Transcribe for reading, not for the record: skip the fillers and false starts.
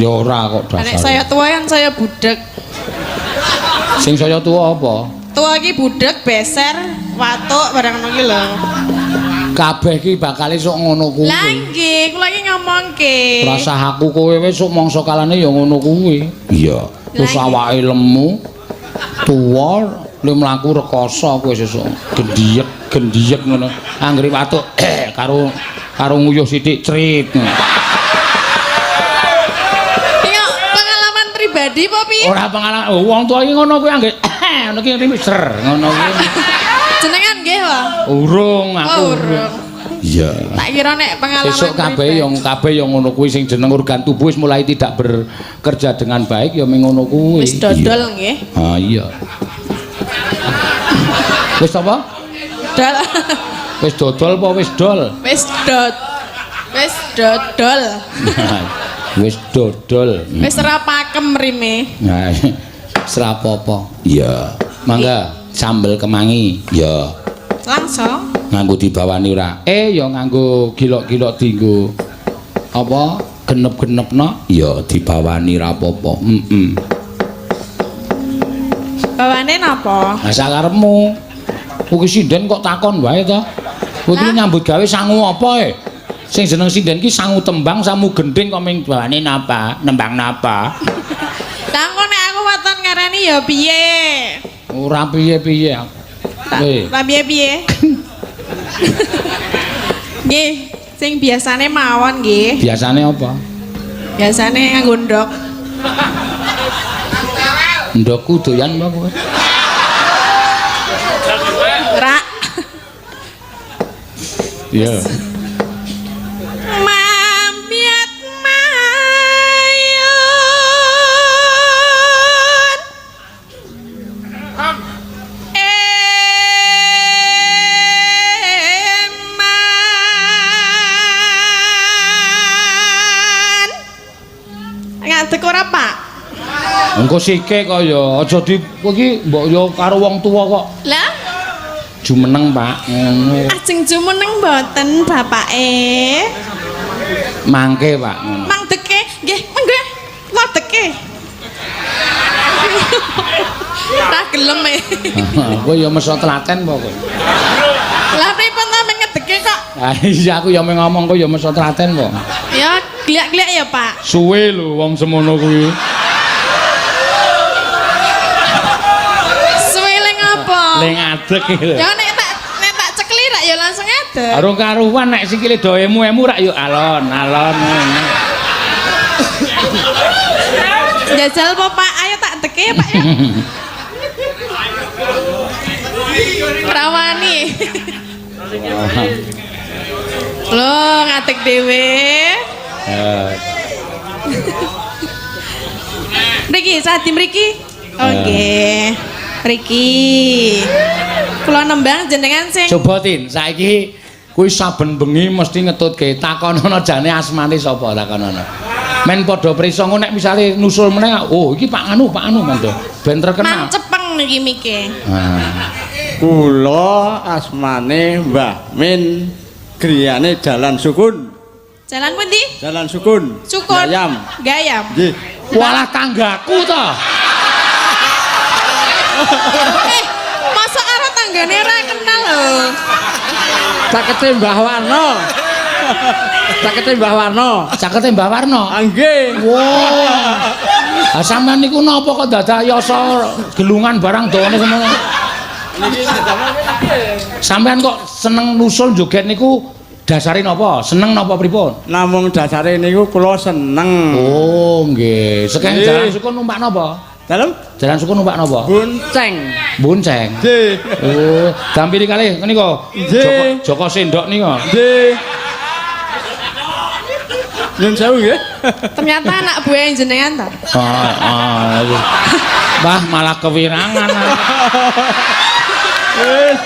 Ya ora kok Nek dasar. saya tuwa kan saya budek. Sing saya tuwa apa? Tuwa iki budek, beser, watuk barang ngono ki lho. Kabeh iki bakal sok ngono kuwi. Lah nggih, kula iki ngomongke. Rasah aku kowe wis sok mangsa kalane ya ngono kuwi. Iya. Wis awake lemu, tuwa, le mlaku rekoso kowe sesuk. Gendhiyek, gendhiyek ngono. Anggere watuk karo karo nguyuh sithik crit. Iya, pengalaman pribadi apa piye? Ora pengalaman. Oh, wong tuwa iki ngono kuwi anggere ngono ki ngerti ser ngono kuwi. Jenengan nggih, Pak? Urung aku. Oh, urung. Iya. Tak kira nek pengalaman Sesuk kabeh yang kabeh yang ngono kuwi sing jeneng organ tubuh wis mulai tidak bekerja dengan baik ya ming ngono kuwi. Wis dodol nggih. Ah iya. Wis apa? Dol. Wis dodol apa wis dol? Wis dod. Wis dodol. Wis dodol. Wis ora pakem rime. Nah, ora apa-apa. Iya. Mangga sambel kemangi. Iya. Langsung. Nganggo dibawani ora? Ya nganggo gilok-gilok dienggo apa? Genep-genepno? Ya dibawani ra apa-apa. Heeh. Bawane napa? Lah sakarepmu. Kuwi sinden kok takon wae to. Kowe iki nyambut gawe sangu apa e? Sing jeneng sinden ki sangu tembang, sangu gendhing kok ming bawane napa? Nembang napa? Lah engko nek aku waton ngarani ya piye? Ora piye-piye aku. Kowe. Lah piye-piye? Nggih, sing biasane mawon nggih. Biasane apa? Biasane nganggo ndok. Ndokku doyan apa kowe? Rak. Iya. Mamiat mayun. Eman. Ngadeg ora, Pak? Engko sike kok ya aja di kowe iki mbok ya karo wong tuwa kok Lah, jumeneng, Pak. Ngono. Ajeng jumeneng mboten bapake? Mangke, Pak. Ngono. Mang deke, nggih, mangga. Wadeke. Ra gelem e. Kowe ya meso telaten apa kowe? Lah pripun ta meng ngedeke kok? Ah iya aku ya meng ngomong kowe ya meso telaten apa? Ya gliak-gliak ya, Pak. Suwe lho wong semono kuwi. Suwe le ngapa? Le ngadeg iki lho. Ya nek tak cekli rak ya langsung ngadeg. Arung karuan nek sikile do emu-emu rak yo alon-alon ngono. Jajal apa, Pak? Ayo tak deke ya, Pak ya. Rawani. Lho, ngadeg dhewe. Mriki, sadi mriki. Oh nggih. Mriki. Kula nembang jenengan sing Coba Tin, saiki kuwi saben bengi mesti ngetutke takonono jane asmane sapa takonono. Men padha prisa engko nek misale nusul meneh, oh iki Pak Anu, Pak Anu men to. Ben terkenal. mancepeng niki mike. Ah. Kula asmane Mbah Min, griyane Jalan Sukun. Jalan pundi? Jalan Sukun. Sukun. Gayam. Gayam. Nggih. Walah tanggaku to. Masa karo tanggane ora kenal lho. Cakete Mbah Warno. Cakete Mbah Warno. Cakete Mbah Warno. Ah, nggih. Wah. Ah sampean niku napa kok dadak yasa gelungan barang dawane semono. Sampean kok seneng nusul joget niku dasare napa? Seneng napa pripun? Namung dasare niku kula seneng. Oh, nggih. Sekeng Nggih. Jalan Sukun numpak napa? Dalem Jalan Sukun numpak napa? bonceng. Bonceng. Nggih. Oh, dampiri kalih nika. Nggih. Joko Sendok nika. Nggih. Nyun sewu nggih. Ternyata anak buah jenengan ta. Ah, ah. Wah, malah kewirangan. Wis.